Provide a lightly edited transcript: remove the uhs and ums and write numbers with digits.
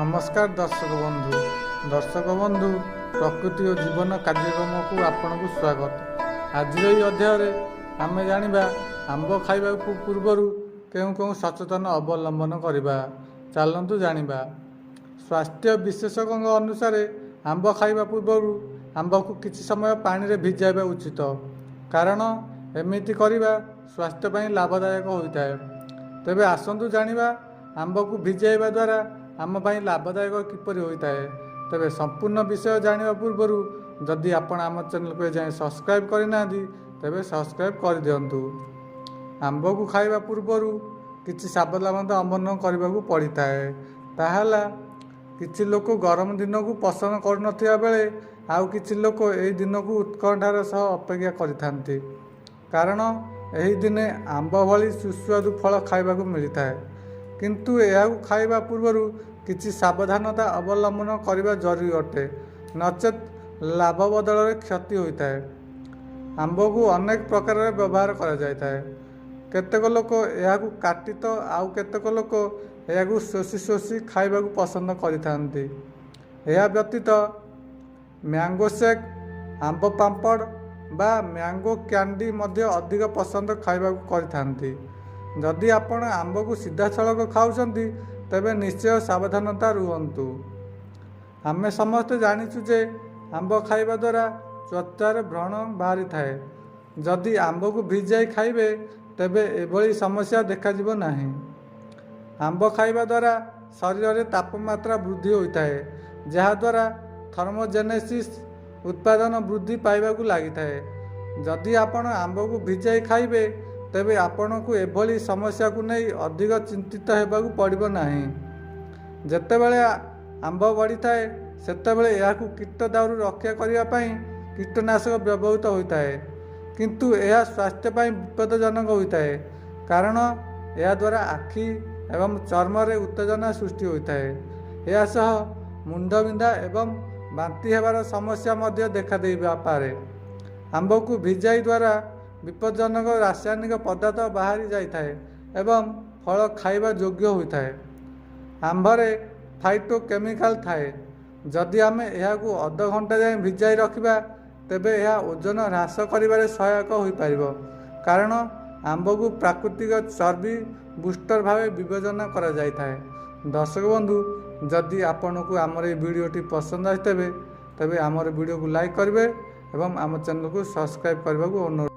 ନମସ୍କାର ଦର୍ଶକ ବନ୍ଧୁ। ଦର୍ଶକ ବନ୍ଧୁ, ପ୍ରକୃତି ଓ ଜୀବନ କାର୍ଯ୍ୟକ୍ରମକୁ ଆପଣଙ୍କୁ ସ୍ୱାଗତ। ଆଜିର ଏହି ଅଧ୍ୟାୟରେ ଆମେ ଜାଣିବା ଆମ୍ବ ଖାଇବା ପୂର୍ବରୁ କେଉଁ କେଉଁ ସଚେତନ ଅବଲମ୍ବନ କରିବା। ଚାଲନ୍ତୁ ଜାଣିବା। ସ୍ୱାସ୍ଥ୍ୟ ବିଶେଷଜ୍ଞଙ୍କ ଅନୁସାରେ ଆମ୍ବ ଖାଇବା ପୂର୍ବରୁ ଆମ୍ବକୁ କିଛି ସମୟ ପାଣିରେ ଭିଜାଇବା ଉଚିତ, କାରଣ ଏମିତି କରିବା ସ୍ୱାସ୍ଥ୍ୟ ପାଇଁ ଲାଭଦାୟକ ହୋଇଥାଏ। ତେବେ ଆସନ୍ତୁ ଜାଣିବା ଆମ୍ବକୁ ଭିଜାଇବା ଦ୍ୱାରା ଆମ ପାଇଁ ଲାଭଦାୟକ କିପରି ହୋଇଥାଏ। ତେବେ ସମ୍ପୂର୍ଣ୍ଣ ବିଷୟ ଜାଣିବା ପୂର୍ବରୁ ଯଦି ଆପଣ ଆମ ଚ୍ୟାନେଲକୁ ଏଯାଏଁ ସବସ୍କ୍ରାଇବ୍ କରିନାହାନ୍ତି, ତେବେ ସବସ୍କ୍ରାଇବ୍ କରିଦିଅନ୍ତୁ। ଆମ୍ବକୁ ଖାଇବା ପୂର୍ବରୁ କିଛି ସାବଧାନତା ଅବଲମ୍ବନ କରିବାକୁ ପଡ଼ିଥାଏ। ତାହା ହେଲା, କିଛି ଲୋକ ଗରମ ଦିନକୁ ପସନ୍ଦ କରୁନଥିବା ବେଳେ ଆଉ କିଛି ଲୋକ ଏହି ଦିନକୁ ଉତ୍କଣ୍ଠାର ସହ ଅପେକ୍ଷା କରିଥାନ୍ତି, କାରଣ ଏହି ଦିନେ ଆମ୍ବ ଭଳି ସୁସ୍ୱାଦୁ ଫଳ ଖାଇବାକୁ ମିଳିଥାଏ। କିନ୍ତୁ ଏହାକୁ ଖାଇବା ପୂର୍ବରୁ କିଛି ସାବଧାନତା ଅବଲମ୍ବନ କରିବା ଜରୁରୀ ଅଟେ, ନଚେତ୍ ଲାଭ ବଦଳରେ କ୍ଷତି ହୋଇଥାଏ। ଆମ୍ବକୁ ଅନେକ ପ୍ରକାରରେ ବ୍ୟବହାର କରାଯାଇଥାଏ। କେତେକ ଲୋକ ଏହାକୁ କାଟି ତ ଆଉ କେତେକ ଲୋକ ଏହାକୁ ଶୋଷି ଶୋଷି ଖାଇବାକୁ ପସନ୍ଦ କରିଥାନ୍ତି। ଏହା ବ୍ୟତୀତ ମ୍ୟାଙ୍ଗୋ ସେକ୍, ଆମ୍ବ ପାମ୍ପଡ଼ ବା ମ୍ୟାଙ୍ଗୋ କ୍ୟାଣ୍ଡି ମଧ୍ୟ ଅଧିକ ପସନ୍ଦ ଖାଇବାକୁ କରିଥାନ୍ତି। ଯଦି ଆପଣ ଆମ୍ବକୁ ସିଧାସଳଖ ଖାଉଛନ୍ତି, ତେବେ ନିଶ୍ଚୟ ସାବଧାନତା ରୁହନ୍ତୁ। ଆମେ ସମସ୍ତେ ଜାଣିଛୁ ଯେ ଆମ୍ବ ଖାଇବା ଦ୍ୱାରା ତ୍ୱଚାରେ ବ୍ରଣ ବାହାରିଥାଏ। ଯଦି ଆମ୍ବକୁ ଭିଜାଇ ଖାଇବେ, ତେବେ ଏଭଳି ସମସ୍ୟା ଦେଖାଯିବ ନାହିଁ। ଆମ୍ବ ଖାଇବା ଦ୍ୱାରା ଶରୀରରେ ତାପମାତ୍ରା ବୃଦ୍ଧି ହୋଇଥାଏ, ଯାହାଦ୍ୱାରା ଥର୍ମୋଜେନେସିସ୍ ଉତ୍ପାଦନ ବୃଦ୍ଧି ପାଇବାକୁ ଲାଗିଥାଏ। ଯଦି ଆପଣ ଆମ୍ବକୁ ଭିଜାଇ ଖାଇବେ, ତେବେ ଆପଣଙ୍କୁ ଏଭଳି ସମସ୍ୟାକୁ ନେଇ ଅଧିକ ଚିନ୍ତିତ ହେବାକୁ ପଡ଼ିବ ନାହିଁ। ଯେତେବେଳେ ଆମ୍ବ ବଢ଼ିଥାଏ, ସେତେବେଳେ ଏହାକୁ କୀଟ ଦାଉରୁ ରକ୍ଷା କରିବା ପାଇଁ କୀଟନାଶକ ବ୍ୟବହୃତ ହୋଇଥାଏ। କିନ୍ତୁ ଏହା ସ୍ୱାସ୍ଥ୍ୟ ପାଇଁ ବିପଦଜନକ ହୋଇଥାଏ, କାରଣ ଏହାଦ୍ୱାରା ଆଖି ଏବଂ ଚର୍ମରେ ଉତ୍ତେଜନା ସୃଷ୍ଟି ହୋଇଥାଏ। ଏହା ସହ ମୁଣ୍ଡବିନ୍ଧା ଏବଂ ବାନ୍ତି ହେବାର ସମସ୍ୟା ମଧ୍ୟ ଦେଖାଦେଇପାରେ। ଆମ୍ବକୁ ଭିଜାଇ ଦ୍ୱାରା ବିପଜ୍ଜନକ ରାସାୟନିକ ପଦାର୍ଥ ବାହାରି ଯାଇଥାଏ ଏବଂ ଫଳ ଖାଇବା ଯୋଗ୍ୟ ହୋଇଥାଏ। ଆମ୍ବରେ ଫାଇଟୋକେମିକାଲ ଥାଏ। ଯଦି ଆମେ ଏହାକୁ ଅଧଘଣ୍ଟା ଯାଏଁ ଭିଜାଇ ରଖିବା, ତେବେ ଏହା ଓଜନ ହ୍ରାସ କରିବାରେ ସହାୟକ ହୋଇପାରିବ, କାରଣ ଆମ୍ବକୁ ପ୍ରାକୃତିକ ଚର୍ବି ବୁଷ୍ଟର ଭାବେ ବିବେଚନା କରାଯାଇଥାଏ। ଦର୍ଶକ ବନ୍ଧୁ, ଯଦି ଆପଣଙ୍କୁ ଆମର ଏହି ଭିଡ଼ିଓଟି ପସନ୍ଦ ଆସିଥିବେ, ତେବେ ଆମର ଭିଡ଼ିଓକୁ ଲାଇକ୍ କରିବେ ଏବଂ ଆମ ଚ୍ୟାନେଲକୁ ସବସ୍କ୍ରାଇବ୍ କରିବାକୁ ଅନୁରୋଧ।